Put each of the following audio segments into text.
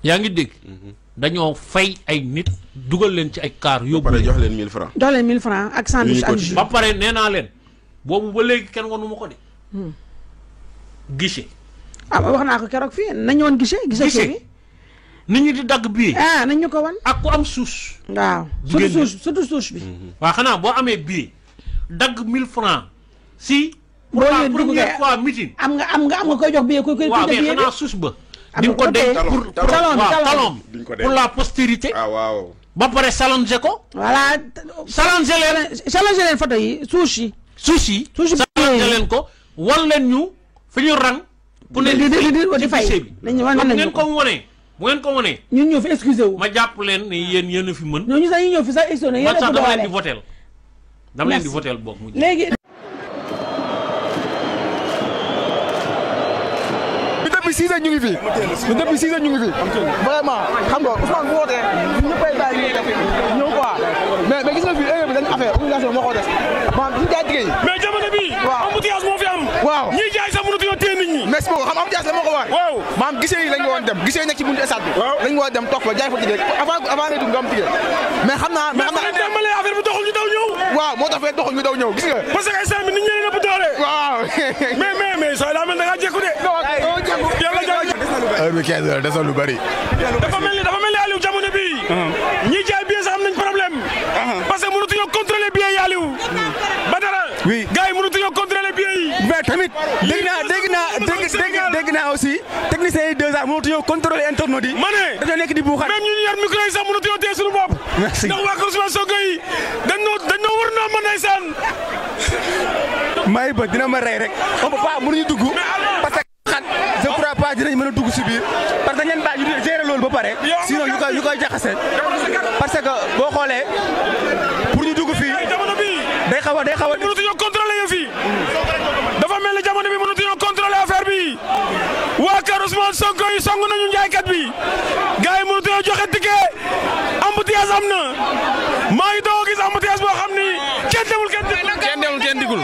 yaa ngi dégg. dañoo fay ay nit dugal leen ci ay kaar yóbbu ba pare jox leen 1000 francs. jox leen 1000 francs ak sandwich ak jus. ba pare nee naa leen boobu ba léegi kenn wanu ma ko de. guichet. wax naa ko keroog fii nañu woon guichet. guichet nit ñi di dagg bii. nañ ñu ko wan. ak ku am suus. waaw surtout suus bi. waaw xanaa boo amee bii dagg 1000 francs si. boo pour la première fois meeting. am nga koy jox bii koy jox bii. waaw mais xanaa suus ba. di nga ko denc pour talon bi pour la postérité. waaw. ba pare challenger ko. voilà. challenger leen photo yi suus yi. challenger leen ko wan leen ñu fi ñu rang. pour ne di fay bu ngeen ko wanee. bu ngeen ko wanee. ñun ñëw fi excusé wu. ma jàpp leen ni yéen a fi mën. ñooñu sax ñu ñëw fi sax excusé yéen a ko dama leen di votel. dama leen di votel boog mu léegi. depuis 6 ans ñu ngi fi depuis 6 ans ñu ngi fi vraiment xam nga Ousmane bu wootee ñëppay daal ñëw quoi mais gis nga fii erreur bi dañu affaire organisation moo ko def maanaam ñu jaay tigé yi mais jamono bi embouteillage moo fi am waaw ñiy jaay sax mënatuñoo téye nit ñi merci beaucoup xam embouteillage la moo ko war waaw maanaam gisee yi lañ woon dem gisee nekk ci buntu stade bi lañ war dem toog fa jaay fa tigé avant ngay dugg nga am tigé mais xam naa demale affaire bi doxul ñu daw ñëw waaw moo tax fee doxul ñu daw ñëw gis nga parce que instant bi nit ñi leen ëpp doole waaw mais sooy daa mel da ngaa jékku de heure bi 15 heures desal lu bari dafa mel ni Aliou jamono bi ñi jaay billet sax am nañ problème parce que mënatuñoo contrôler billet yi Aliou Badara oui gars yi mënatuñoo contrôler billet yi mais tamit dégg naa aussi techniciens yi 2 ans mënatuñoo contrôler internautes yi ma ne dañoo nekk di buuxat même ñu yor micro yi sax mënatuñoo téye suñu bopp merci ndax waa Ousmane Sonko yi dañoo war naa mën ndeysaan may ba dina ma rey rek on peut pas mënuñu dugg parce que je crois pas dinañ mën a dugg si biir parce que ñen ba ñu gérer loolu ba pare sinon ñu koy jaxase parce que boo xoolee pour ñu dugg fii day xaw a mënatuñoo contrôler yëf yi dafa mel ni jamono bi mënatuñoo contrôler affaire bi waa kër Ousmane Sonko yi song nañu njaaykat bi gars yi mënatuñoo joxe ticket embouteillage am na maa ngi doog a gis embouteillage boo xam ni kenn demul kenn digul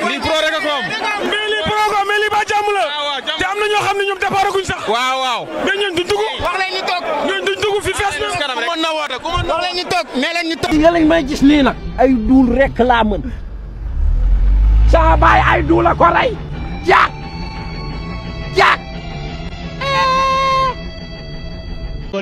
lii pro rek ko am mais lii ba jàmm la te am na ñoo xam ne ñoom départ guñ sax waaw mais ñun duñ dugg wax leen ñu toog ñun duñ dugg fi fees na wax leen ñu toog nee leen ñu toog nga lañ may gis nii nag ay duul rek laa mën saa baay ay duul a ko rey jaak